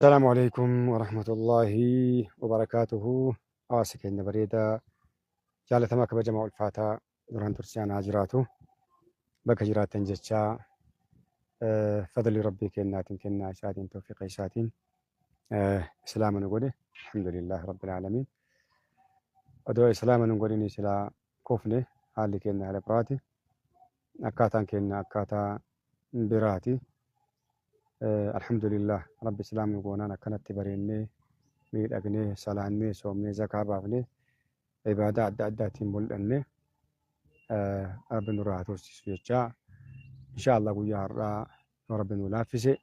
Assalaamu alaikum warahmatullaahi wabarakaatuhu. Hawaasa keenya bareedaa, jaalatamaa, kabajamaa, ulfaataa, duraan tursiyaan haa jiraatu. Bakka jiraattan jechaa, fadli rabbii kennaatiin, kennaa isaatiin, tawfiiqa isaatiin islaama nu godhe. Alhamdulillaahi rabbil aalamiin. Odoo islaama nu godhin silaa kufne, haalli keenya haala biraati. Akkaataan keenya akkaataa biraati. Alhamdulillah, rabbi islaama nu goonaan akkanatti bareennee, miidhagnee, salaannee, soomnee, zakaa baafnee, ibaadaa adda addaatiin mul'anne, rabbi nurraa haa tursiisu jechaa, insha Allah guyyaa har'aa yoo rabbi nu laaffise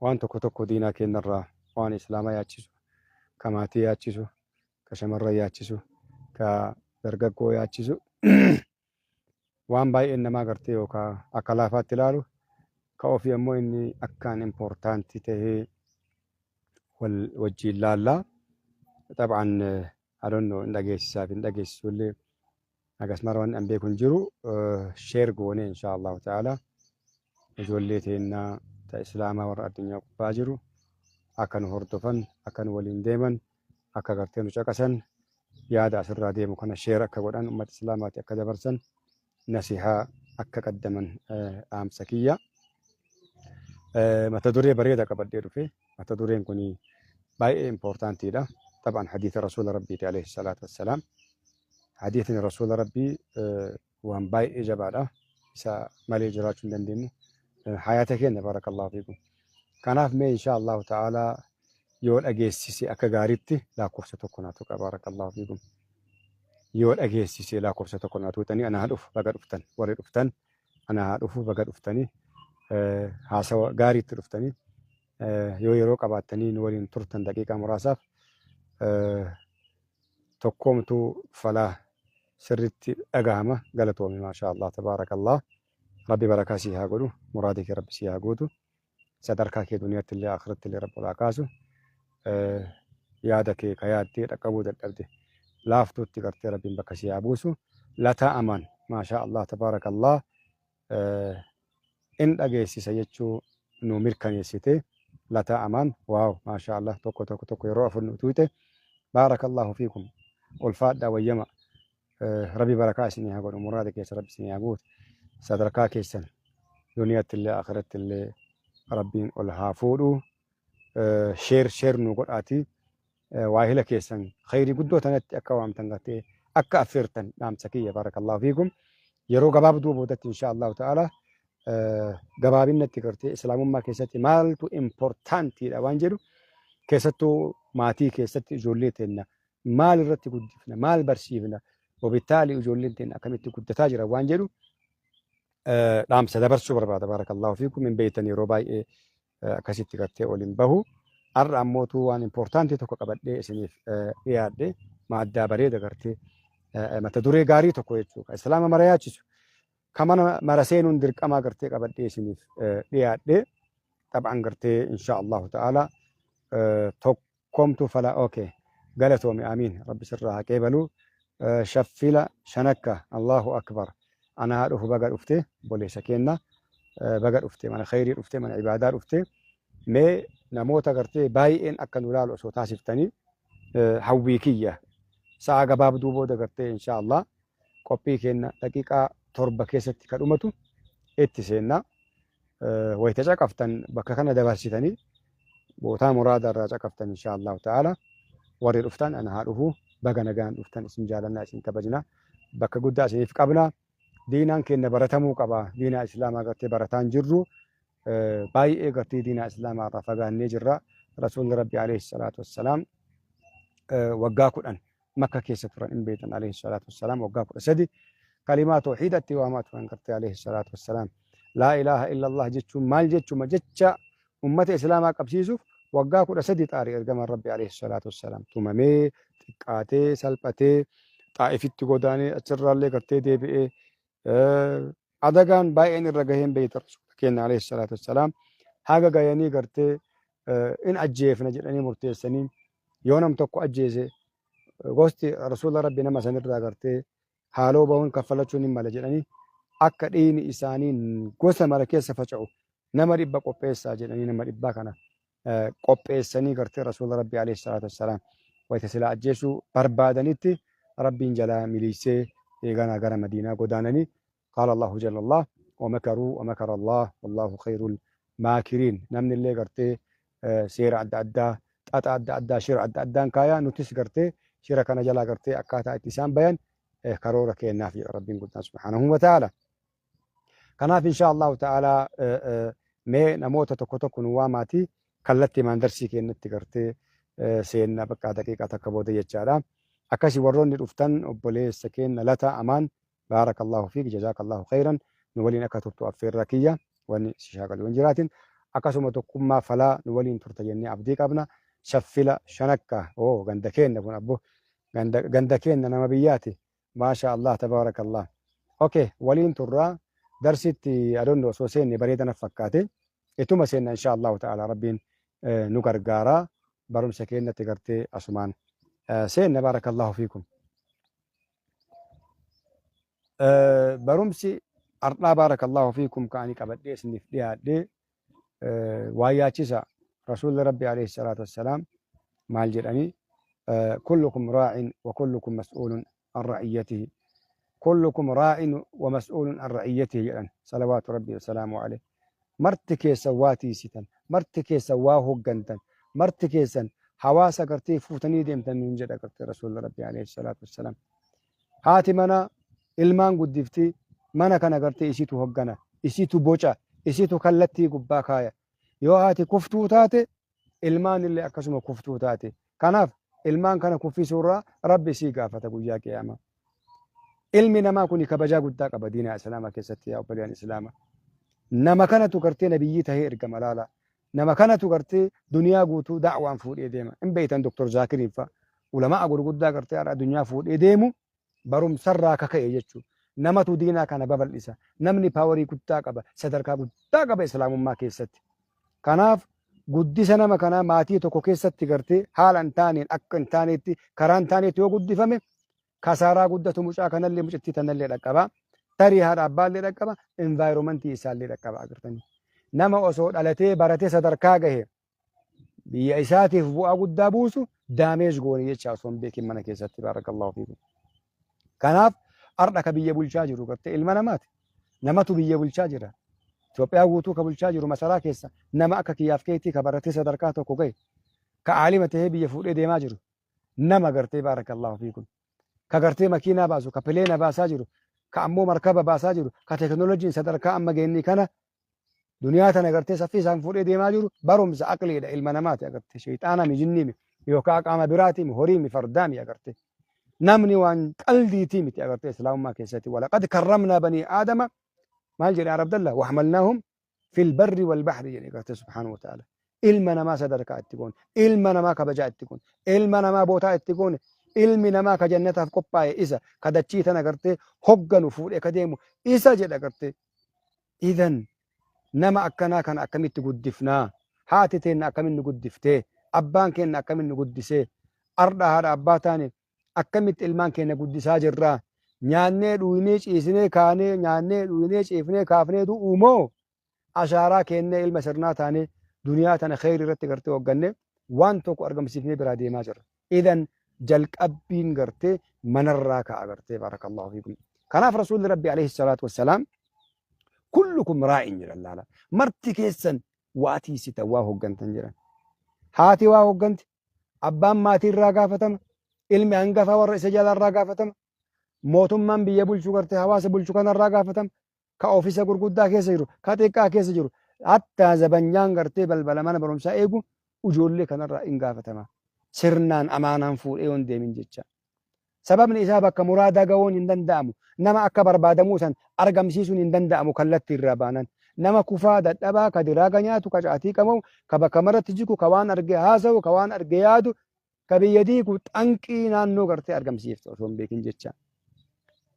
waan tokko tokko diinaa keenyarraa, waan islaama yaachisu, ka maatii yaachisu, ka shamarran yaachisu, ka dargaggoo yaachisu, waan baay'een namaa gartee yookaan akka laafaatti ilaalu, ka ofii ammoo inni akkaan important tahee wal wajjiin laallaa. Xab'aan I don't know, hin dhageessisaa fi hin dhageessisu illee akkasuma waan an beeku hin jiru. Share goonee, insha Allahu ta'ala, ijoollee teennaa ta islaamaa warra addunyaa gubbaa jiru akka nu hordofan, akka nu waliin deeman, akka gartee nu caqasan, yaada asirraa deemu kana share akka godhan, ummata islaamaatti akka dabarsan, nasihaa akka qaddaman dhaamsa kiyya. Mata duree bareeda qabadhee dhufe. Mata dureen kun baay'ee importantiidha. Xab'an hadiisa rasuula rabbiiti alayhi salaatu wassalaam. Hadiisni rasuula rabbii waan baay'ee jabaadha. Isa malee jiraachuu hin dandeenyu. Hayaata keenya, barakallahu fiikum. Kanaaf mee insha Allahu ta'ala yoo dhageessise akka gaariitti lakkoofsa tokko naa tuqa, barakallahu fiikum. Yoo dhageessise lakkoofsa tokko naa tuqxanii, ana haa dhufu, baga dhuftan. Warri dhuftan ana haa dhufu, baga dhuftanii, haasawa gaariitti dhuftanii. Yoo yeroo qabaattanii nu waliin turtan daqiiqaa muraasaaf, tokkoomtuu falaa sirritti dhagahama. Galatoomi, maasha Allah, tabaarakallah. Rabbi barakaa sii haa godhu, muraadii kee rabbi sii haa guutu, sadarkaa kee duniyaatti illee akhiratti illee rabbi ol haa kaasu. Yaada kee ka yaaddee dhaqqabuu dadhabde laaftuutti gartee rabbiin bakka sii haa buusu. Lataa amaan, maasha Allah, tabaarakallah, in dhageessisa jechuu nu mirkaneessite. Lataa amaan, wow, maasha Allah, tokko tokko tokko yeroo afur nu tuute. Baarakallahu fiikum, ulfaadhaa, wayyama. Rabbi barakaa isinii haa godhu, muraada keessa rabbi isinii haa guutu, sadarkaa keessan duniyaatti illee akhiratti illee rabbiin ol haa fuudhu. Share share nu godhaati, waahila keessan khayrii guddoo tanatti akka waamtan, gartee akka affeertan dhaamsa kiyya, barakallahu fiikum. Yeroo gabaabduu boodatti, insha Allahu ta'ala, gabaabinnatti gartee islaamummaa keessatti maaltu importantiidha waan jedhu, keessattuu maatii keessatti ijoollee teenna maal irratti guddifna, maal barsiifna, wabittaali ijoolleen teenna akkamitti guddataa jira waan jedhu dhaamsa dabarsuu barbaada, barakallahu fiikum. Hin beektan, yeroo baay'ee akkasitti gartee waliin bahu. Har'a ammootu waan importantii tokko qabadhee isiniif dhiyaadhe. Maaddaa bareeda gartee mata duree gaarii tokko jechuudha. Islaama mara yaachisu. Ka mana mara seenuun dirqamaa gartee qabadhee isiniif dhiyaadhe. Xab'aan gartee insha Allahu ta'ala tokkomtu fala. Okay. Galatoomi, amiin, rabbi sirraa haa qeebalu. Shaffila shanakka, Allahu akbar. Ana haa dhufu, baga dhufte obboleessa keenna, baga dhufte, mana khayrii dhufte, mana ibaadaa dhufte. Mee namoota gartee baay'een akka nu laalu osoo taasiftanii hawwii kiyya. Sa'a gabaabduu booda gartee insha Allah qophii keenya daqiiqaa 7 keessatti ka dhumatu itti seenna. Wayita caqaftan bakka kana dabarsitanii bootaa muraada irraa caqaftan, insha Allahu ta'ala. Warri dhuftan ana haa dhufu, baga nagaan dhuftan. Isin jaalannaa, isin kabajna, bakka guddaa isiniif qabna. Diinaan keenya baratamuu qaba. Diinaa islaamaa gartee barataan jirru baay'ee gartee diinaa islaamaa irraa fagaannee jirra. Rasuulli rabbi alayhi salaatu wassalaam waggaa 10 Makka keessa turan, hin beektan. Alayhi salaatu wassalaam waggaa 13 kalimaa tawxiidatti waamaa turan gartee alayhi salaatu wassalaam. Laa ilaaha illallah jechuun maal jechuma jecha ummata islaamaa qabsiisuuf waggaa 13 xaarii ergamaan rabbi alayhi salaatu wassalaam. Tumamee, xiqqaatee, salphatee, Xaa'ifitti godaanee, achirraallee gartee deebi'ee adagaan baay'een irra gaheen beeyta. Rasuula keenya alayhi salaatu wassalaam haga gayanii gartee in ajjeefna jedhanii murteessanii, yoo nam tokko ajjeese gosti rasuula rabbi nama sanirraa gartee haaloo bahuun kaffalachuun hin mala jedhanii, akka dhiigni isaanii gosa mara keessa faca'u nama 100 qopheessaa jedhanii nama 100 kana Qopheessanii gartee Rasuula Rabbii alayhi salaatu wassalaam wayita silaa ajjeesuu barbaadanitti Rabbiin jalaa miliiysee eeganaa gara Madiinaa godaananii. Qaala Allahu jalla Allah wamakaruu wamakara Allah wallaahu khayrul maakiriin. Namni illee gartee seera adda addaa, xaxa adda addaa, shira adda addaan kaayaa, nutis gartee shira kana jalaa gartee akkaataa itti isaan bayan karoora keennaaf jedha Rabbiin guddaan subhaanahu wa ta'ala. Kanaaf insha Allahu ta'ala mee namoota tokko tokko nu waamaati kallattii maan darsii keenyatti gartee seenna bakka daqiiqaa takka booda jechaadha. Akkasi warroonni dhuftan, obboleessa keenya Lata Amaan, baarakallahu fiik, jazaakallahu khayran, nu waliin akka turtu affeerraa kiyya, wanni si shaakalu hin jiraatin. Akkasuma Tokkummaa Falaa nu waliin turta jennee abdii qabna. Shaffila Shanakka, oo ganda keenna kun, abbo ganda ganda keenna, nama biyyaati. Maasha Allah, tabaarakallah. Okay, waliin turraa darsitti adondo osoo seenne bareeda naf fakkaate. Ituma seenna insha Allahu ta'ala, Rabbiin nu gargaara, barumsa keenyatti gartee asumaan seenna. Baarakallahu fiikum. Barumsi ardhaa, baarakallahu fiikum, ka'anii qabadhee isiniif dhiyaadhee waa yaachisa. Rasuulli Rabbi alayhi salaatu wassalaam maal jedhanii? Kullukum raa'in wa kullukum mas'uulun an ra'iyyatihi, kullukum raa'in wa mas'uulun an ra'iyyatihi jedhan, salawaatu Rabbi wasalaamu alayhi. Marti keessan waa tiisitan, marti keessan waa hoggantan, marti keessan hawaasa gartee fuutanii deemtan nuun jedha gartee Rasuulli Rabbi alayhi salaatu wassalaam. Haati mana ilmaan guddifti, mana kana gartee isitu hoggana, isitu boca, isitu kallattii gubbaa kaaya. Yoo haati kuftuu taate, ilmaan illee akkasuma kuftuu taate. Kanaaf ilmaan kana kuffisuurraa Rabbi isii gaafata guyyaa qiyaamaa. Ilmi namaa kun kabajaa guddaa qaba diinaa Islaamaa keessatti, yaa obboleeyyan Islaamaa. Nama kanatu gartee nabiyyii tahee ergama laala. Nama kanatu gartee duniyaa guutuu da'waan fuudhee deema. Hin beektan, Doktor Zaakiriin fa'a. Ulamaa gurguddaa gartee har'a addunyaa fuudhee deemu barumsarraa kaka'e jechuudha. Namatu diinaa kana babal'isa. Namni power guddaa qaba. Sadarkaa guddaa qaba Islaamummaa keessatti. Kanaaf guddisa nama kanaa maatii tokko keessatti gartee haala hin taaneen, akka hin taanetti, karaa hin taanetti yoo guddifame, kasaaraa guddatu mucaa kanallee, mucattii tanallee dhaqqaba. Tarii haadha abbaallee dhaqqaba. Environmentii isaallee dhaqqaba agartanii. Nama osoo dhalatee baratee sadarkaa gahe biyya isaatiif bu'aa guddaa buusu damage goone jecha osoo hin beekin mana keessatti, baarakallahu fiikum. Kanaaf har'a ka biyya bulchaa jiru gartee ilma namaati. Namatu biyya bulchaa jira. Itoophiyaa guutuu ka bulchaa jiru masaraa keessa nama akka kiyyaaf keetii ka baratee sadarkaa tokko gahe, ka aalima tahee biyya fuudhee deemaa jiru nama gartee, baarakallahu fiikum. Ka gartee makiinaa baasu, ka plane baasaa jiru, ka ammoo markaba baasaa jiru, ka teekinooloojiin sadarkaa amma geenni kana duniyaa tana gartee saffisaan fuudhee deemaa jiru barumsa aqliidha, ilma namaati agartee, sheexaana mi, jinnii mi, yookaan qaama biraatii mi, horii mi, fardaa mi agartee. Namni waan qaldiitii miti agartee Islaamummaa keessatti. Walaqad karramnaa banii Aadama maal jedhe Abdallah? Waxmalnaahum fil barri wal bahri jedhe gartee subhaanahu wa ta'ala. Ilma namaa sadarkaa itti goone, ilma namaa kabajaa itti goone, ilma namaa bootaa itti goone. Ilmi namaa ka jannataaf qophaa'e isa, ka dachii tana gartee hogganu fuudhee ka deemu isa jedha gartee. Idan nama akkanaa kana akkamitti guddifnaa? Haati teenna akkamitti nu guddiftee? Abbaan keenya akkamitti nu guddisee? Ardha haadha abbaa taane akkamitti ilmaan keenya guddisaa jirraa? Nyaannee dhuynee ciisnee kaanee, nyaannee dhuynee ciifnee kaafnee du'uu moo ashaaraa keennee ilma sirnaa taanee duniyaa tana kheyri irratti gartee hoogganne waan tokko argamsiifnee biraa deemaa jirra? Idan jalqabbiin gartee manarraa ka'a gartee, baarakallahu fiikum. Kanaaf Rasuulli Rabbi alayhi salaatu wassalaam kullukum raa'in jedhan laala. Marti keessan waa tiisitan, waa hooggantan jedhan. Haati waa hoogganti, abbaan maatii irraa gaafatama, ilmi hangafaa warra isa jalarraa gaafatama, mootummaan biyya bulchu gartee hawaasa bulchu kanarraa gaafatama, ka ofiisa gurguddaa keessa jiru, ka xiqqaa keessa jiru, hattaa zabanyaan gartee balbala mana barumsaa eegu ijoollee kanarraa in gaafatama. Sirnaan amaanaan fuudhee yoon deemin jecha. Sababni isaa bakka muraadaa ga'uun hin danda'amu. Nama akka barbaadamuu san argamsiisuun hin danda'amu kallattii irraa baanan. Nama kufaa dadhabaa, ka diraaga nyaatu, ka caatii qamamu, ka bakka maratti jigu, ka waan arge haasa'u, ka waan arge yaadu, ka biyya diigu xanqii naannoo gartee argamsiifte osoo hin beekin jecha.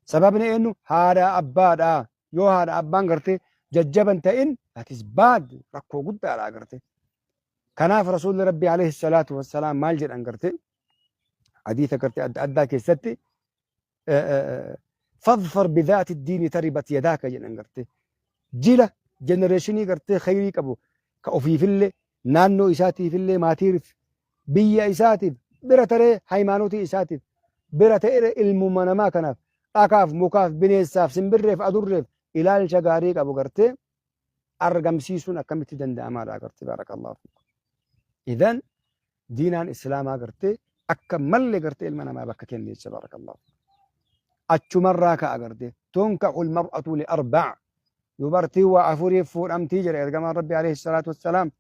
Sababni eenyu? Haadha abbaadha. Yoo haadha abbaan gartee jajjaban ta'in, that is bad, rakkoo guddaadha gartee. Kanaaf Rasuulli Rabbi alayhi salaatu wassalaam maal jedhan gartee hadiisa gartee adda addaa keessatti? Fadfar bidhaati diini taribat yadaaka jedhan gartee. Jila generation gartee khayrii qabu ka ofiifillee Naannoo isaatiifillee, maatiif, biyya isaatiif, bira taree hayimaanotii isaatiif, bira ta'ee ilmuma namaa kanaaf, dhakaaf, mukaaf, bineensaaf, simbirreef, adurreef ilaalcha gaarii qabu gartee argamsiisuun akkamitti danda'amaadha gartee, baarakallahu fiikum. Idan diinaan islaamaa gartee akka mallee gartee ilma namaa bakka kenne jecha, baarakallahu fiikum. Achumarraa ka'a gartee tunkaxul mar'atu li arba'a, dubartii waa afuriif fuudhamtii jedha ergamaan Rabbi alayhi salaatu wassalaam.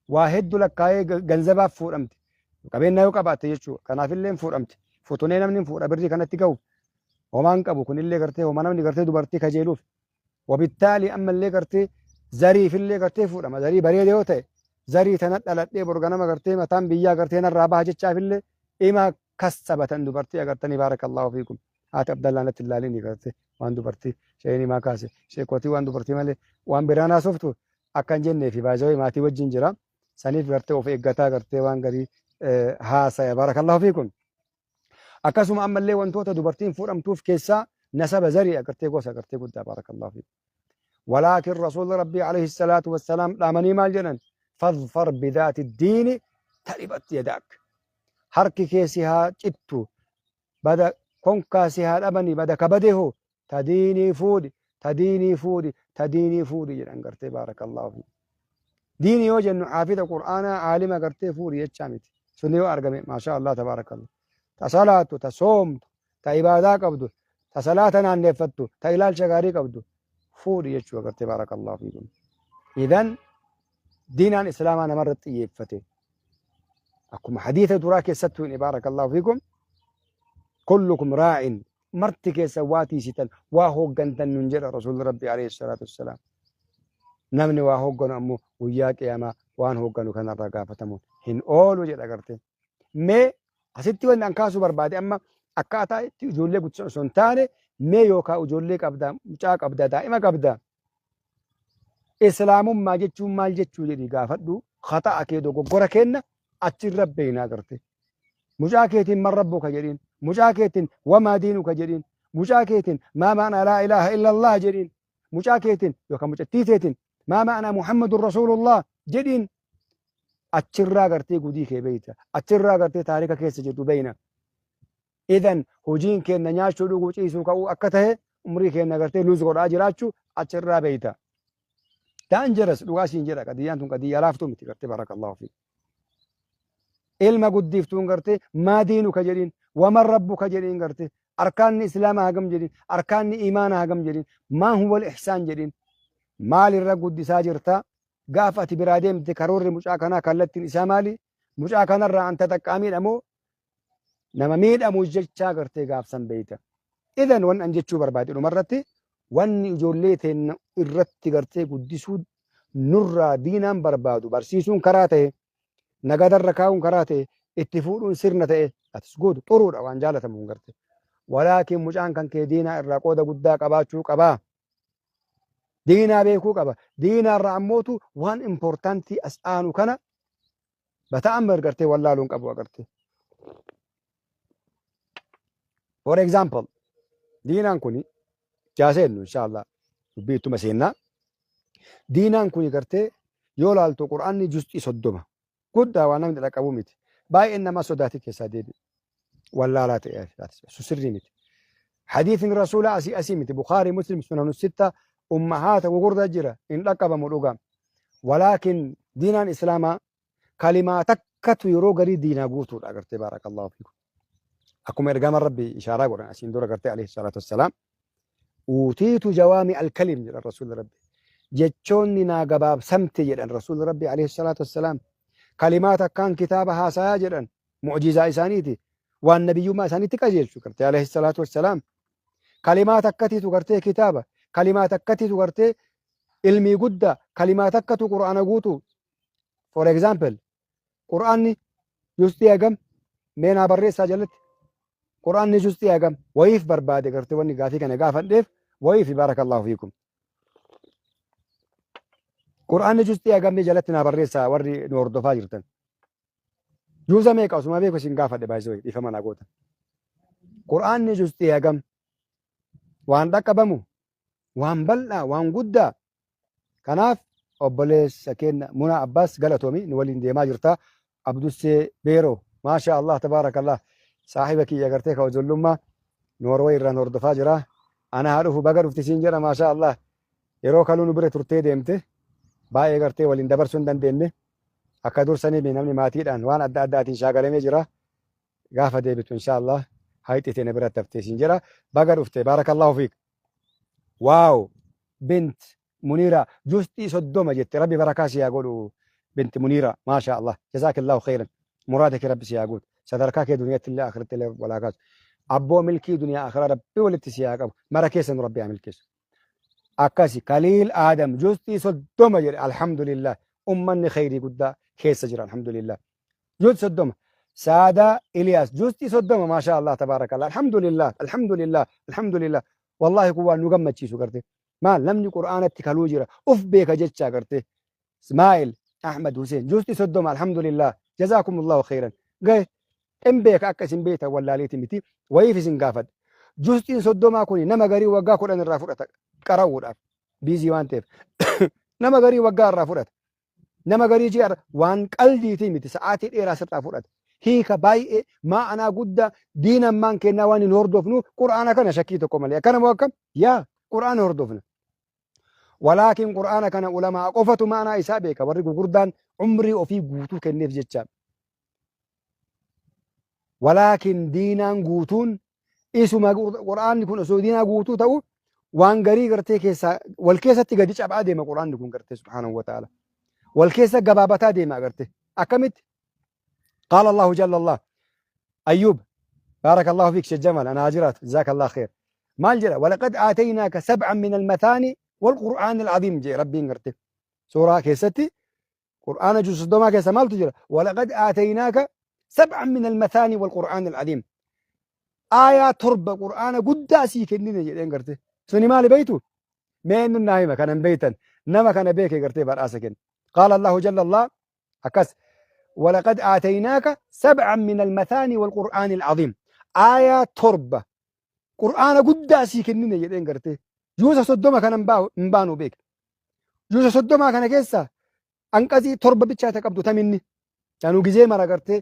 Waa hedduu lakkaa'ee, ganzabaaf fuudhamti. Qabeenya yoo qabaatte jechuudha. Kanaafillee fuudhamti. Futunee namni fuudha birrii kanatti ga'u. Homaan qabu kunillee gartee homa namni gartee dubartii kajeeluuf. Wabittaali ammallee gartee zariifillee gartee fuudhama. Zarii bareeda yoo ta'e, zarii tana dhaladhee borganama gartee mataan biyyaa gartee narraa baha jechaafillee ima kassabatan dubartii agartanii, baarakallahu fiikum. Haati Abdallaa natti ilaalini, gartee waan dubartii isheen himaa kaase, sheekotii waan dubartii malee waan biraan haasoftu akka hin jennee fi baay'ee maatii wajjin jira. Saniif gartee of eeggataa gartee waan garii haasaya, baarakallahu fiikum. Akkasuma ammallee wantoota dubartiin fuudhamtuuf keessaa nasaba, zarii agartee, gosa agartee guddaa, baarakallahu fiikum. Walaakin rasuulli Rabbii alayhi salaatu wassalaam dhaamanii maal jedhan? Fadfar bidaati diini taribat yadaak. Harki kee si haa cittu, bada konkaa si haa dhabanii, bada kabade hoo, ta diinii fuudhi, ta diinii fuudhi, ta diinii fuudhi jedhan gartee, baarakallahu fiikum. Diinii yoo jennu haafida Qur'aanaa, aalima gartee fuudhi jechaa miti. Sunni yoo argame, maashaa Allah, tabaarakallah. Ta salaattu, ta soomtu, ta ibaadaa qabdu, ta salaata naanneeffattu, ta ilaalcha gaarii qabdu fuudhi jechuu agartee, baarakallahu fiikum. Idan diinaan islaamaa namarratti xiyyeeffate. Akkuma hadiisa duraa keessattuu hin, baarakallahu fiikum, kullukum raa'in, marti keessa waa tiisitan, waa hooggantan nun jedha rasuulli Rabbi alayhi salaatu wassalaam. Namni waa hoogganu ammoo guyyaa qiyaamaa waan hoogganu kanarraa gaafatamuun hin oolu jedha gartee. Mee asitti wanni an kaasuu barbaade, amma akkaataa itti ijoollee guddisan osoo hin taane, mee yookaan ijoollee qabdaa, mucaa qabdaa, daa'ima qabdaa. Islaamummaa jechuun maal jechuu jedhi gaafadhu, khata'a kee, dogoggora kenna achirra beeknaa garte. Mucaa keetiin man rabbuka jedhiin, mucaa keetiin wamaa diinuka jedhiin, mucaa keetiin maa ma'anaa laa ilaaha illallah jedhiin, mucaa keetiin yookaan mucattii teetiin maa ma'anaa Muhammadun rasuulullah jedhiin. Achirraa gartee gudii kee beeyta, achirraa gartee taarika keessa jirtu beeyna. Idan hojiin keenya nyaachuu, dhuguu, ciisuu, ka'uu akka tahe, umrii keenya gartee lose godhaa jiraachuu achirraa beeyta. Dangerous, dhugaa siin jedha, qadiyyaan tun qadiyyaa laaftuu miti gartee, barakallahu fi. Ilma guddiftuun gartee maa diinuka jedhiin, waman rabbuka jedhiin, gartee arkaanni islaamaa hagam jedhiin, arkaanni imaanaa hagam jedhiin, maa huwal ihsaan jedhiin. Maalirra guddisaa jirta? Gaafa ati biraa deemte karoorri mucaa kanaa kallattiin isaa maali? Mucaa kanarraa anta xaqqaamiidha moo nama miidhamu jechaa gartee gaafsan beeyta. Idan wanni an jechuu barbaade dhumarratti, wanni ijoollee teenna irratti gartee guddisuu nurraa diinaan barbaadu, barsiisuun karaa ta'e, nagadarra kaa'uun karaa ta'e, itti fuudhuun sirna ta'e, atis gootu xuruudha, waan jaalatamu hin garte. Walaakin mucaan kan kee diinaa irraa qooda guddaa qabaachuu qabaa. Diinaa beekuu qaba. Diinaa irraa ammootu waan important as aanu kana bata'an gartee wallaaluun qabu agartee. For example, diinaan kuni jaaseennu inshallah dubbii ittuma seennaa. Diinaan kuni gartee yoo laaltu Qur'aanni juz'ii 30 guddaa, waan namni dhaqqabu miti. Baay'een nama sodaatii keessaa deebi'e. Wallaalaa ta'e sirrii miti. Hadiisni rasuulaa asii asii miti. Bukaarii, Muslim, Sunanu Sitta, ummahaata gugurdaa jira, hin dhaqqabamu dhugaa. Walaakin diinaan islaamaa kalimaa takkatu yeroo garii diinaa guutuudha agartee, baarakallahu fiikum. Akkuma ergamaan Rabbi ishaaraa godhan asiin dura gartee alayhi salaatu wassalaam. Uutiitu jawaami alkalim jedhan rasuulli Rabbi. Jechoonni naa gabaabsamte jedhan rasuulli Rabbi alayhi salaatu wassalaam. Kalimaa takkaan kitaaba haasayaa jedhan, mu'jizaa isaaniiti. Waan nabiyyummaa isaaniitti qajeelchu gartee alayhi salaatu wassalaam. Kalimaa takkatiitu gartee kitaaba. Kalimaa takkatiitu gartee ilmii guddaa. Kalimaa takkatu Qur'aana guutuu. For example, Qur'aanni juz'ii hagam? Mee naa barreessaa jalatti. Qur'aanni juz'ii hagam? Wayiif barbaade gartee wanni gaafii kana gaafadheef wayiif, baarakallahu fiikum. Qur'aanni juz'ii hagam? Mee jalatti naa barreessaa warri nu hordofaa jirtan. Juuza meeqa? Osuma beeku isin gaafadhe, baay'isee wayii dhiifama naa gootan. Qur'aanni juz'ii hagam? Waan dhaqqabamu, waan bal'aa, waan guddaa. Kanaaf Obboleessa keenya Munaa Abbaas, galatoomi, nu waliin deemaa jirta. Abdussee Beeroo, maasha Allah, tabaarakallah, saahiba kiyya gartee ka ijoollummaa Noorway irraan hordofaa jira. Ana haa dhufu, baga dhufti siin jedha. Maasha Allah, yeroo kaluu nu bira turtee deemte, baay'ee gartee waliin dabarsuu hin dandeenye. Akka dursanii namni maatiidhaan waan adda addaatiin shaagalamee jira. Gaafa deebitu insha Allah hayxite na biratti haftee siin jedha. Baga dhufte, baarakallahu fiik. Waaw, Bint Muniira justii 30 jette. Rabbi barakaa si haa godhu, Bint Muniira. Maasha Allah, jazaakillahu khayran. Muraada kee Rabbi si haa guutu, sadarkaa kee duniyaatti illee akhiratti illee walaa kaasu. Abboo milkii duniyaa akhiraa Rabbi walitti si haa qabu. Mara keessan Rabbi haa milkeessu. Akkasi Kaliil Aadam justii 30 jedhe. Alhamdulillah, ummanni khayrii guddaa keessa jira, alhamdulillah. Juus 30. Saadaa Iliyaas justii 30. Maasha Allah, tabaarakallah, alhamdulillah, alhamdulillah, alhamdulillah. Wallahi kun waan nu gammachiisu garte. Maal, namni Qur'aanatti kaluu jira, uf beeka jecha garte. Ismaa'il Ahmad Hussein justii 30. Alhamdulillah, jazaakumullahu khairan. Gahe in beeka, akka isin beektan wallaaleeti miti, wayiif isin gaafadha. Justiin 30 kun nama garii waggaa 10 irraa fudhata qara'uudhaaf, busy waan ta'eef. Nama garii waggaa irraa fudhata, nama garii ji'a. Waan qaldiitii miti, sa'aatii dheeraa sirraa fudhata. Hiika baay'ee ma'anaa guddaa diinammaan kennaa waan hin hordofnu Qur'aana kana shakkii tokko malee. Akkana moo akkam? Yaa, Qur'aana hordofna. Walaakin Qur'aana kana ulamaa qofatu ma'anaa isaa beeka, warri gurguddaan umrii ofii guutuu kenneef jecha. Walaakin diinaan guutuun isuma. Qur'aanni kun osoo diinaa guutuu ta'u waan garii gartee keessaa wal keessatti gadi cabaa deema. Qur'aanni kun gartee subhaanahu wa ta'ala wal keessa gabaabataa deema garte. Akkamitti? Qaala Allahu jalla Allah. Ayyub, baarakallahu fiik. Sheekh Jamal, ana jiraatu, jazakallah khair. Maal jedha? Walaqad aataynaaka sab'an min almathaani walqur'aan alcaziim jee Rabbiin garte suuraa keessatti. Qur'aana juz 30 keessa maaltu jira? Walaqad aataynaaka sab'an min almathaani walqur'aan alcaziim, aayaa 7 Qur'aana guddaa sii kennine jedheen garte. Suni maali beeytu? Mee inni naa hima kanan beeytan. Nama kana beeke gartee badhaasa kenna. Qaala Allahu jalla Allah akkas: walaqad aataynaaka sab'an min almathaani walqur'aani alcaziim, aayaa 7 Qur'aana guddaa sii kennine jedheen gartee. Juusa 30 kana hin baanu beek. Juusa 30 kana keessa anqazii 7 bichaata qabdu taminni tanuu gizee mara gartee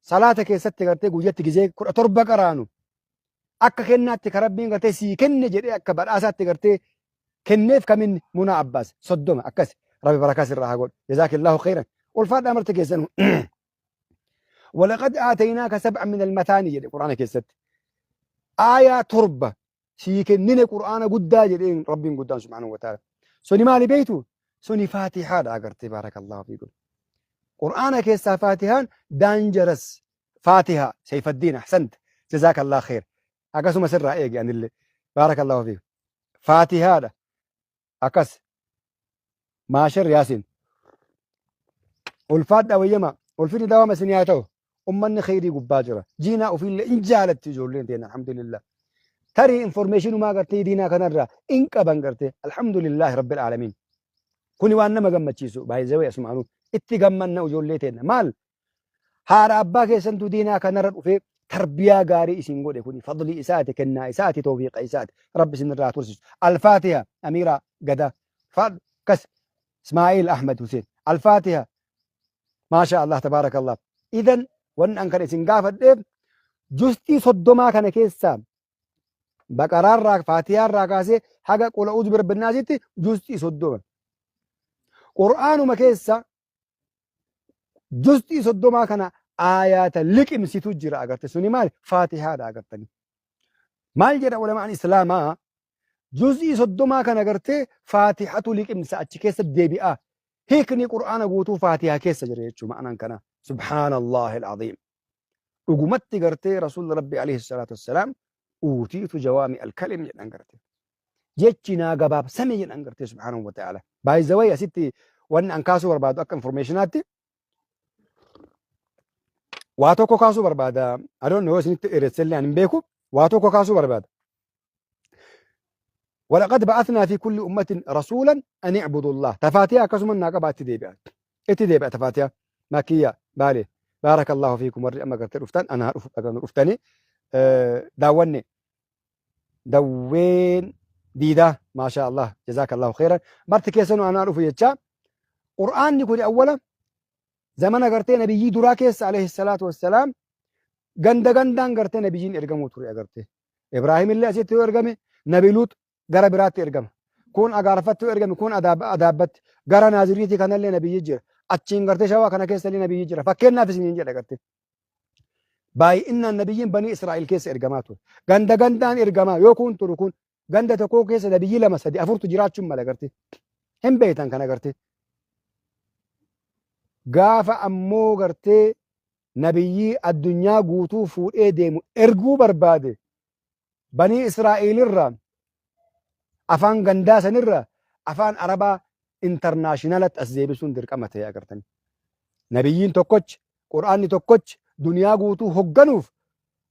salaata keessatti gartee guyyatti gizee 17 qaraanu, akka kennaatti ka Rabbiin gartee sii kenne jedhee akka badhaasaatti gartee kenneef kaminni? Munaa Abbaas 30. Akkas, Rabbi barakaa sirraa haa godhu. Jazaakillaahu khayran, ulfaadhaa marti keessanuu. Walaqad aataynaaka sab'an min almathaani jedhe Qur'aana keessatti. Aayaa 7 sii kennine Qur'aana guddaa jedheen Rabbiin guddaan subhaanahu wa ta'ala. Suni maali beektu? Suni Faatihaadha agartee, baarakallahu fiikum. Qur'aana keessaa Faatihaan dangerous. Faatihaa Seyfaddiin, ahsant, jazaakallah khair. Akkasuma sirraa eege anillee, baarakallahu fiikum. Faatihaadha akkas. Maashar Yaasin, ulfaadha, wayyama ulfinni dawama isin haa ta'u. Ummanni kheyrii gubbaa jira. Diinaa ofiillee in jaalatti ijoolleen teenya, alhamdulillah. Tarii informationumaa gartee diinaa kanarraa in qaban gartee, alhamdulillahi rabbil aalamiin. Kuni waan nama gammachiisu baay'ee. Asumaanuu itti gammanna. Ijoollee teenya maal, haadha abbaa keessantu diinaa kanarra dhufee tarbiyaa gaarii isin godhe. Kuni fadlii isaati, kennaa isaati, tawfiiqa isaati. Rabbi isin irraa tursisu. Alfaatiha, Amiira Gada fadhu kas. Ismaa'il Ahmed Hussein, alfaatiha. Maasha Allah, tabaarakallah. Idan wanni an kana isin gaafadheef justii 30 kana keessaa Baqaraarraa, Faatihaarraa kaasee haga qul a'uuzu birabbinnaasitti justii 30. Qur'aanuma keessa justii 30 kana aayaata liqimsitu jira agarte. Suni maali? Faatihaadha agartanii. Maal jedha ulamaan Islaamaa? Juz'ii 30 kana gartee Faatihatu liqimsa, achi keessa deebi'a. Hiikni Qur'aana guutuu Faatihaa keessa jira jechuudha ma'anaan kana. Subhaanallahi al-aziim. Dhugumatti gartee Rasuulli Rabbi alayhi salaatu wassalaam uutiitu jawaami al-kalim jedhan gartee. Jechi naa gabaabsame jedhan gartee, subhaanahu wa ta'ala. By the way, asitti wanni an kaasuu barbaadu akka informationaatti waa tokko kaasuu barbaada. I don't know, isinitti dheeressellee ani hin beeku. Waa tokko kaasuu barbaada. ولقد بعثنا في كل أمة رسولا أن اعبدوا الله. تفاتيها akkasuma naa qaba, itti deebi'a. Itti deebi'a tafaatiha. Makiyya baale, baarakallahu fiikum. Warri amma gartee dhuftan anaa dhufu dhaganu dhuftanii daawwanne. Dawween diidaa, maasha Allah, jazaakallahu khairan. Marti keessanuu anaa dhufu jecha. Qur'aanni kun awwala zamana gartee nabiyyii duraa keessa alayhi salaatu wassalaam ganda gandaan gartee nabiyyiin ergamuu ture agartee. Ibraahim illee asitti yoo ergame, Nabi Luut gara biraatti ergama. Kun Agaarfatti yoo ergame, kun Adaabbatti. Gara Naaziriitii kanallee nabiyyi jira. Achiin gartee Shawaa kana keessa illee nabiyyi jira. Fakkeenyaaf isiniin jedha gartee. Baay'inaan nabiyyiin Banii Israa'el keessa ergamaa ture. Ganda gandaan ergamaa yoo kun turu kun ganda tokko keessa nabiyyi lama sadi afurtu jiraachuun mala gartee. Hin beektan kana gartee. Gaafa ammoo gartee nabiyyii addunyaa guutuu fuudhee deemu erguu barbaade, Banii Israa'elirraa afaan gandaa sanirraa afaan Arabaa intarnaashinalatti as deebisuun dirqama ta'e agartanii. Nabiyyiin tokkochi, Qur'aanni tokkochi duniyaa guutuu hogganuuf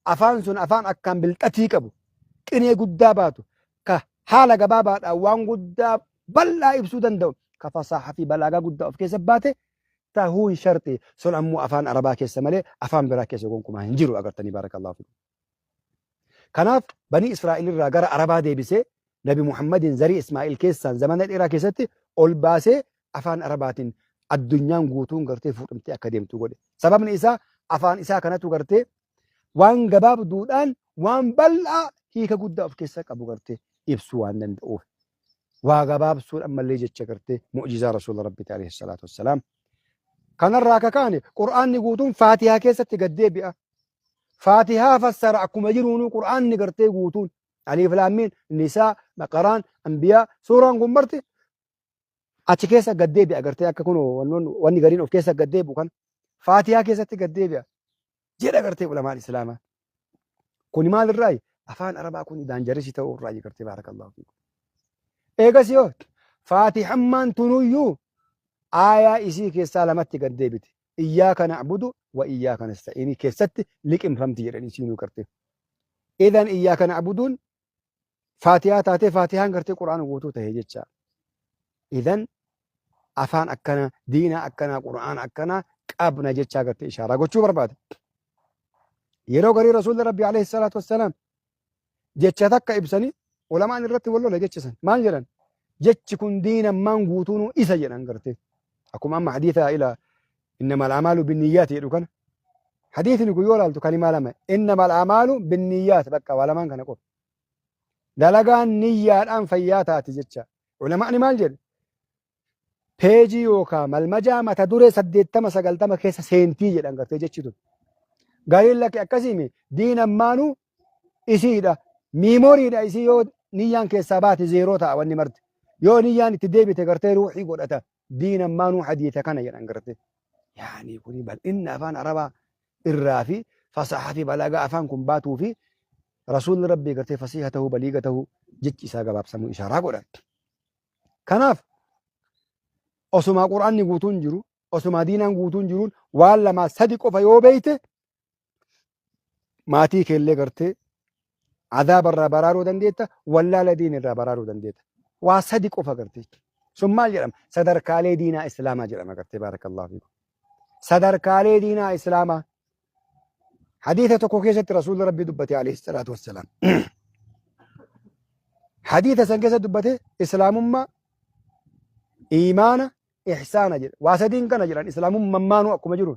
afaan sun afaan akkaan bilxatii qabu, qinee guddaa baatu, ka haala gabaabaadhaan waan guddaa bal'aa ibsuu danda'u, ka fasaahaa fi balaagaa guddaa of keessa baate tahuun sharxi. Sun ammoo afaan Arabaa keessa malee afaan biraa keessa gonkumaa hin jiru agartanii, baarakallahu fikum. Kanaaf Banii Israa'el irraa gara Arabaa deebisee Nabi Muhammadin zarii Ismaa'il keessaan zamana dheeraa keessatti ol baasee afaan Arabaatiin addunyaan guutuun gartee fuudhamtee akka deemtu godhe. Sababni isaa afaan isaa kanatu gartee waan gabaabduudhaan waan bal'aa hiika guddaa of keessaa qabu gartee ibsuu waan danda'uuf. Waa gabaabsuun ammallee jecha gartee mu'jizaa Rasuula Rabbiiti alayhi salaatu wassalaam. Kanarraa akka kaane Qur'aanni guutuun Faatihaa keessatti gad deebi'a. Faatihaa fassara akkuma jiruunuu Qur'aanni gartee guutuun Aliif Laammiin, Nisaa, Baqaraan, Anbiyaa, suuraan kun marti achi keessa gad deebi'a gartee akka kun wanni gariin of keessa gad deebi'u kan Faatihaa keessatti gad deebi'a jedha gartee ulamaan Islaamaa. Kuni maalirraayi? Afaan Arabaa kun daanjarisi ta'uu irraayi gartee, baarakallahu fiikum. Eegas yoo Faatihammaan tunuyyuu aayaa isii keessaa lamatti gad deebite. Iyyaaka na'budu wa iyyaaka nasta'iinii keessatti liqimfamti jedhan isiinuu gartee. Idan iyyaaka na'buduun Faatihaa taatee Faatihaan gartee Qur'aana guutuu ta'e jecha. Idan afaan akkanaa, diinaa akkanaa, Qur'aana akkanaa qabna jechaa gartee ishaaraa gochuu barbaade. Yeroo garii Rasuulli Rabbi alayhi salaatu wassalaam jecha takka ibsanii ulamaan irratti wal lola jecha san. Maal jedhan? Jechi kun diinammaan guutuunuu isa jedhan gartee. Akkuma amma hadiisa ila innamal amaalu binniyyaati jedhu kana. Hadiisni kun yoo ilaaltu kalimaa lama, innamal amaalu binniyyaati, bakka waa lamaan kana qofa. Dalagaan niyyaadhaan fayyaa taati jecha. Ulamaani maal jedhu? Peejii yookaan malmajaa mata duree 80 90 keessa seentii jedhan gartee jechi tun. Gariin lakki akkasiimi, diinammaanuu isiidha. Miimoriidha isii, yoo niyyaan keessaa baate zeeroo ta'a wanni marti. Yoo niyyaan itti deebite gartee ruuxii godhata. Diinammaanuu hadiisa kana jedhan gartee. Yaani kuni bal'inna afaan Arabaa irraa fi fasahaa fi balaagaa afaan kun baatuu fi Rasuulli Rabbii gartee fasiiha ta'uu, baliiga ta'uu, jechi isaa gabaabsamuu ishaaraa godhan. Kanaaf osumaa Qur'aanni guutuun jiru, osumaa diinaan guutuun jiruun waan lamaa sadi qofa yoo beeyte maatii keellee gartee azaaba irraa baraaruu dandeetta, wallaala diin irraa baraaruu dandeetta. Waa sadi qofa gartee. Sun maal jedhama? Sadarkaalee diinaa Islaamaa jedhama gartee, baarakallahu fiikum. Sadarkaalee diinaa Islaamaa. Hadiisa tokko keessatti Rasuulli Rabbii dubbate alayhi salaatu wassalaam. Hadiisa san keessa dubbate Islaamummaa, iimaana, ihsaana jedhe. Waa sadiin kana jedhan Islaamummaan maanuu akkuma jiru.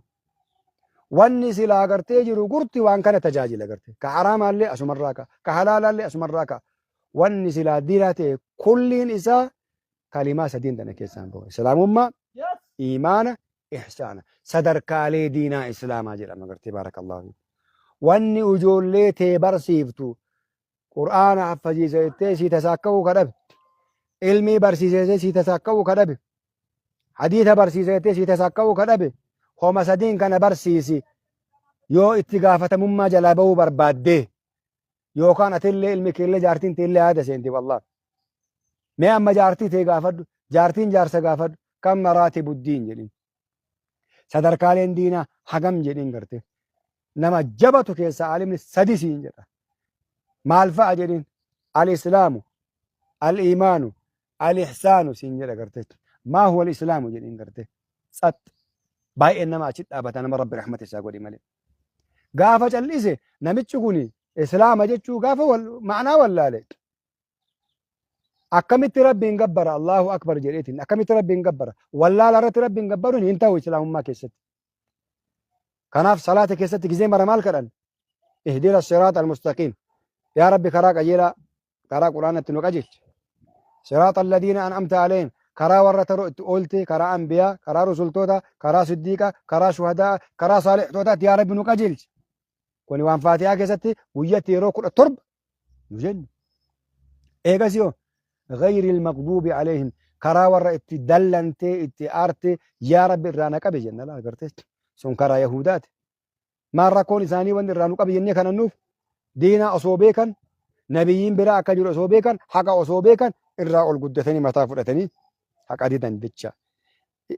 Wanni silaa gartee jiru gurti waan kana tajaajila gartee. Ka haraamaallee asumarraa ka'a. Ka halaalaallee asumarraa ka'a. Wanni silaa diinaa ta'e kulliin isaa kalimaa sadiin tana keessaan bahu. Islaamummaa, iimaana, ihsaana. Sadarkaalee diinaa Islaamaa jedhama gartee, baarakallahu fiikum. Wanni ijoollee tee barsiiftu Qur'aana haffaziisa jettee sii tasaakka'uu ka dhabe. Ilmii barsiisa jettee sii tasaakka'uu ka dhabe. Hadiisa barsiisa jettee sii tasaakka'uu ka dhabe. Homa sadiin kana barsiisi yoo itti gaafatamummaa jalaa bahuu barbaaddee, yookaan atillee ilmi keellee jaartiin teellee yaada seenti wallah. Mee amma jaartii tee gaafadhu, jaartiin jaarsa gaafadhu, kan maraati buddiin jedhin. Sadarkaaleen diinaa hagam jedhin garte. Nama jabatu keessaa alimni sadi siin jedha. Maal fa'a jedhin? Al-Islaamu, al-Iimaanu, al-Ihsaanu siin jedha garte. Maa huwa al-Islaamu jedhin garte. Tsax. Baay'een nama achi dhaabata, nama Rabbi rahmata isaa godhi malee. Gaafa cal'ise namichi kun Islaama jechuu gaafa ma'anaa wallaale. Akkamitti Rabbiin gabbara? Allahu akbar jedheetiin akkamitti Rabbiin gabbara? Wallaala irratti Rabbiin gabbaruun hin ta'u Islaamummaa keessatti. Kanaaf salaata keessatti gizee mara maal kadhan? Ihdina siraata almustaqiim. Yaa Rabbi, karaa qajeelaa, karaa Quraanatti nu qajeelchi. Siraata alladhiina an'amta alayhim, karaa warra taroo itti oolte, karaa anbiyaa, karaa rusultoota, karaa siddiiqa, karaa shuhadaa, karaa saalixtootaatti yaa Rabbi nu qajeelchi. Kuni waan Faatihaa keessatti guyyatti yeroo 17 nu jennu. Eegas yoo ghayril maghduubi alayhim, karaa warra itti dallantee itti aarte yaa Rabbi irraa na qabi jenna laa agartee. Sun karaa Yahudaati. Maal rakkoon isaanii? Wanni irraa nu qabi jennee kanannuuf, diinaa osoo beekan, nabiyyiin biraa akka jiru osoo beekan, haqa osoo beekan, irraa ol guddatanii mataa fudhatanii haqa didan jecha.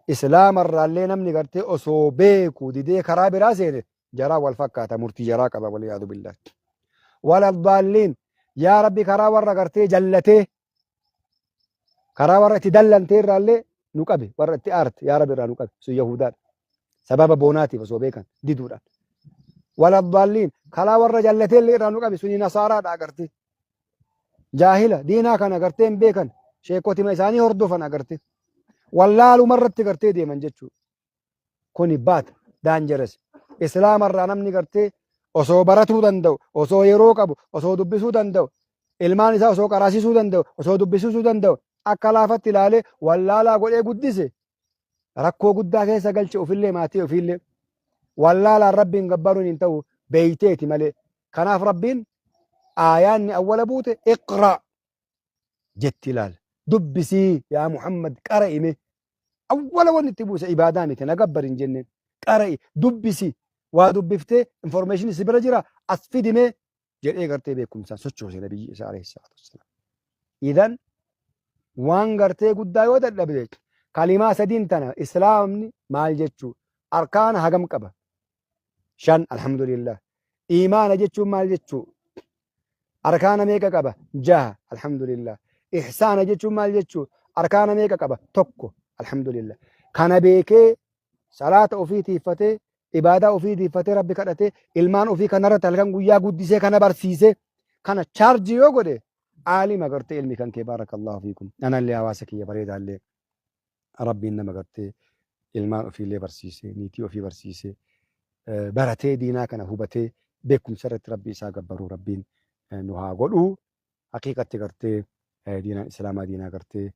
Islaamarraallee namni gartee osoo beeku didee karaa biraa seene jaraa wal fakkaata, murtii jaraa qaba, wal yaadu billah. Waladdaalliin, yaa Rabbi karaa warra gartee jallatee, karaa warra itti dallantee irraallee nu qabi, warra itti aarte yaa Rabbi irraa nu qabi. Sun Yahudaadha. Sababa boonaatiif osoo beekan diduudhaan. Waladdaalliin, karaa warra jallatee illee irraa nu qabi. Suni nasaaraadha agartee. Jaahila diinaa kana agartee hin beekan, sheekotima isaanii hordofan agartee. Wallaaluma irratti gartee deeman jechuudha. Kuni baat dangerous. Islaamarraa namni gartee osoo baratuu danda'u, osoo yeroo qabu, osoo dubbisuu danda'u, ilmaan isaa osoo qaraasisuu danda'u, osoo dubbisiisuu danda'u, akka laafatti ilaalee wallaalaa godhee guddise, rakkoo guddaa keessa galche ofillee maatii ofiillee. Wallaalaan Rabbiin gabbaruun hin ta'u, beeyteeti malee. Kanaaf Rabbiin aayaanni awwala buute iqra jetti ilaala. Dubbisii yaa Muhammad, qara'ime. Awwala wanni itti buuse ibaadaa miti, na gabbar hin jenneen. Qara'i, dubbisi, waa dubbiftee information si bira jira as fidimee jedhee gartee beekumsaan sochoose nabiyyi isaa alayhi salaatu wassalaam. Idan waan gartee guddaa yoo dadhabde, kalimaa sadiin tana, Islaamni maal jechuu, arkaana hagam qaba? Shan, alhamdulillah. Iimaana jechuun maal jechuu, arkaana meeqa qaba? Jaha, alhamdulillah. Ihsaana jechuun maal jechuu, arkaana meeqa qaba? Tokko, alhamdulillah. Kana beekee salaata ofii tiiffatee, ibaadaa ofii tiiffatee, Rabbi kadhatee, ilmaan ofii kanarratti halkan guyyaa guddisee, kana barsiisee, kana chaarjii yoo godhe, aalima gartee ilmi kan kee. Baarakallahu fiikum. Anallee hawaasa kiyya bareedaallee Rabbiin nama gartee ilmaan ofiillee barsiisee, niitii ofii barsiisee, baratee, diinaa kana hubatee, beekumsa irratti Rabbi isaa gabbaruu Rabbiin nu haa godhu. Haqiiqatti gartee diinaan Islaamaa diinaa gartee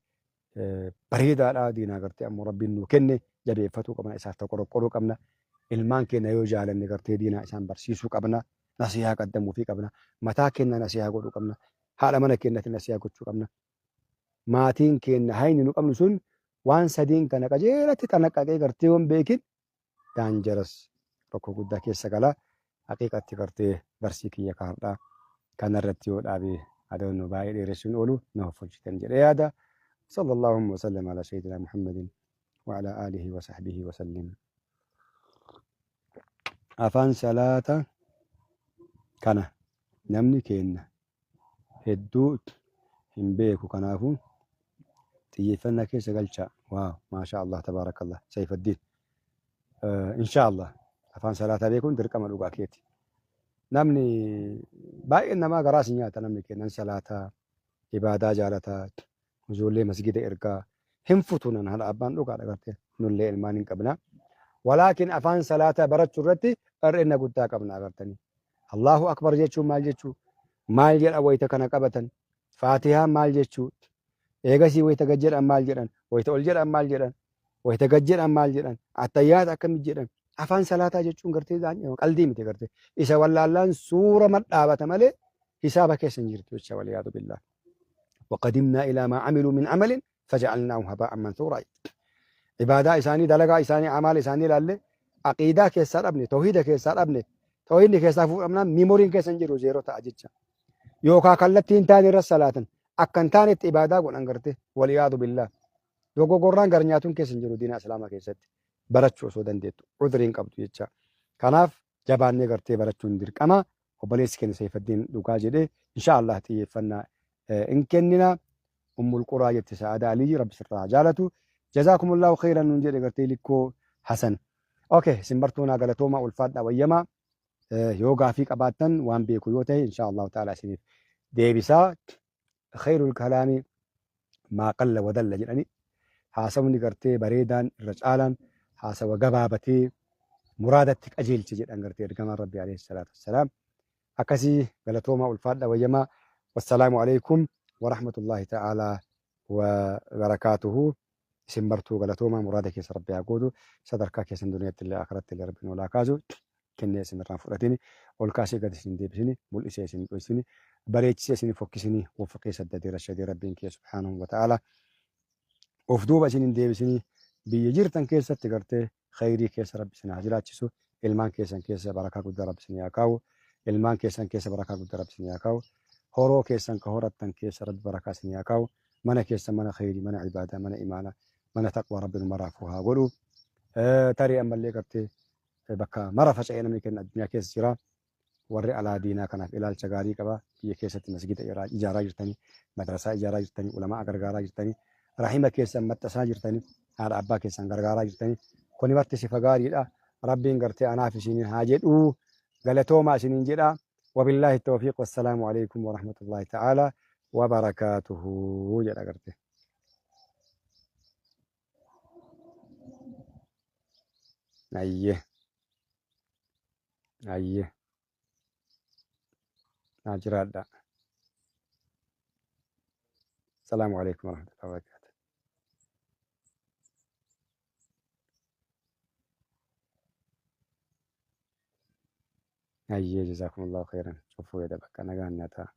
bareedaadha. Diinaa gartee ammoo Rabbiin nu kenne jabeeffatuu qabna, isaaf toqoroqqoruu qabna. Ilmaan keenya yoo jaalanne gartee diinaa isaan barsiisuu qabna. Nasihaa qaddamuufii qabna. Mataa keenya nasihaa godhuu qabna. Haadha mana keenyatti nasihaa gochuu qabna. Maatiin keenya hayni nu qabnu sun waan sadiin kana qajeelatti xanaqqaqee gartee yoon beekin dangerous, rakkoo guddaa keessa gala. Haqiiqatti gartee darsii kiyya kaardhaa kanarratti yoo dhaabe adoon baay'ee dheeressuun oolu na hoffolchitan jedhee yaada. صلى الله وسلم على سيدنا محمد وعلى آله وصحبه وسلم. Afaan salaata kana namni keenna hedduu hin beeku, kanaafuu xiyyeeffannaa keessa galchaa. Waaw, maashaa Allah, tabaarakallah, Sayfaddiin. Inshaa Allah, afaan salaataa beekuun dirqama, dhugaa keeti. Namni baay'een namaa garaa si nyaata, namni kennan salaataa ibaadaa jaalataa, ijoollee masgida ergaa hin futunan, haadha abbaan dhugaadha gartee nullee ilmaan hin qabna. Walaakin afaan salaataa barachuu irratti hir'ina guddaa qabna agartanii. Allahu akbar jechuun maal jechuu? Maal jedha wayita kana qabatan? Faatihaan maal jechuu? Eegasii wayita gad jedhan maal jedhan? Wayita ol jedhan maal jedhan? Wayita gad jedhan maal jedhan? Attayyaata akkamit jedhan? Afaan salaataa jechuun gartee qaldii miti gartee. Isa wallaallaan suura madhaabata malee hisaaba keessa hin jirtu jecha, waliyaadu billah. وقدمنا إلى ما عملوا من عمل فجعلناه هباء منثورا. Ibaadaa isaanii, dalagaa isaanii, amaala isaanii ilaalle, aqiidaa keessaa dhabne, tawhiida keessaa dhabne, tawhiidni keessaa fuudhamnaan memoryn keessa hin jiru, zero ta'a jecha. Yookaa kallattii hin taane irra salaatan, akka hin taanetti ibaadaa godhan garte, waliyaadu billah. Dogoggorraan garnyaatuun keessa hin jiru diina Islaamaa keessatti. Barachuu osoo dandeettu udriin qabdu jecha. Kanaaf jabaannee gartee barachuun dirqama. Obboleessi keenya Sayfaddiin dhugaa jedhee, insha Allah xiyyeeffannaa in kennina. Ummul Quraa jette Sa'aadaa Aliyyi, Rabbi sirraa haa jaalatu. Jazaakumullahu khayran nuun jedhe gartee likkoo Hasan. Okay, isin bartuu naa galatooma, ulfaadhaa, wayyamaa. Yoo gaafii qabaattan, waan beeku yoo ta'e, insha Allahu ta'ala isiniif deebisaa. Khayrul kalaami Maa qalla wadalla jedhani haasawni gartee bareedaan irra caalaan haasawa gabaabatee muraadatti qajeelche jedhan gartee ergamaan Rabbi alayhi salaatu wassalaam. Akkasii galatoomaa ulfaadha wayyamaa. Wassalaamu alaikum warahmatullaahi ta'aalaa wa barakaatuhu. Isin martuu galatoomaa muraada keessa Rabbi haa guutu. Sadarkaa keessan duniyaatti illee akhiratti illee Rabbiin ol haa kaasu. Kennee isin irraa fudhatini ol kaasee gad isin deebisini mul'isee isin dhoysini bareechisee isin fokkisini waffaqee saddadee rashadee Rabbiin kee subhaanahu wa ta'ala of duuba isin hin deebisini biyya jirtan keessatti gartee khayrii keessa Rabbi isin haa jiraachisu ilmaan keessan keessa barakaa guddaa Rabbi isin haa kaa'u ilmaan keessan keessa barakaa guddaa Rabbi isin haa kaa'u horoo keessan ka horattan keessa Rabbi barakaa isin haa kaa'u mana keessan mana khayrii mana ibaadaa mana imaana mana taqwaa Rabbi nu maraafuu haa godhu tarii ammallee gartee bakka mara faca'ee namni kenna addunyaa keessa jira. Warri alaa diinaa kanaaf ilaalcha gaarii qaba. Biyya keessatti masgida ijaaraa jirtanii, madrasaa ijaaraa jirtanii, ulamaa gargaaraa jirtanii, rahima keessan maxxasaa jirtanii, haadha abbaa keessan gargaaraa jirtanii. Kuni marti sifa gaariidha. Rabbiin gartee anaaf isiniin haa jedhuu. Galatoomaa isiniin jedha. Wabillaahi tawfiiq wassalaamu alaikum warahmatullaahi ta'aalaa wabarakaatuhu jedha gartee. Ayyee. Ayyee. Naa jiraadha. Salaamu alaikum warahmatullahi wabarakatuh. Ayyee, jazaakumullahu khairan. Cufuu jedha bakka nagaan naa ta'a.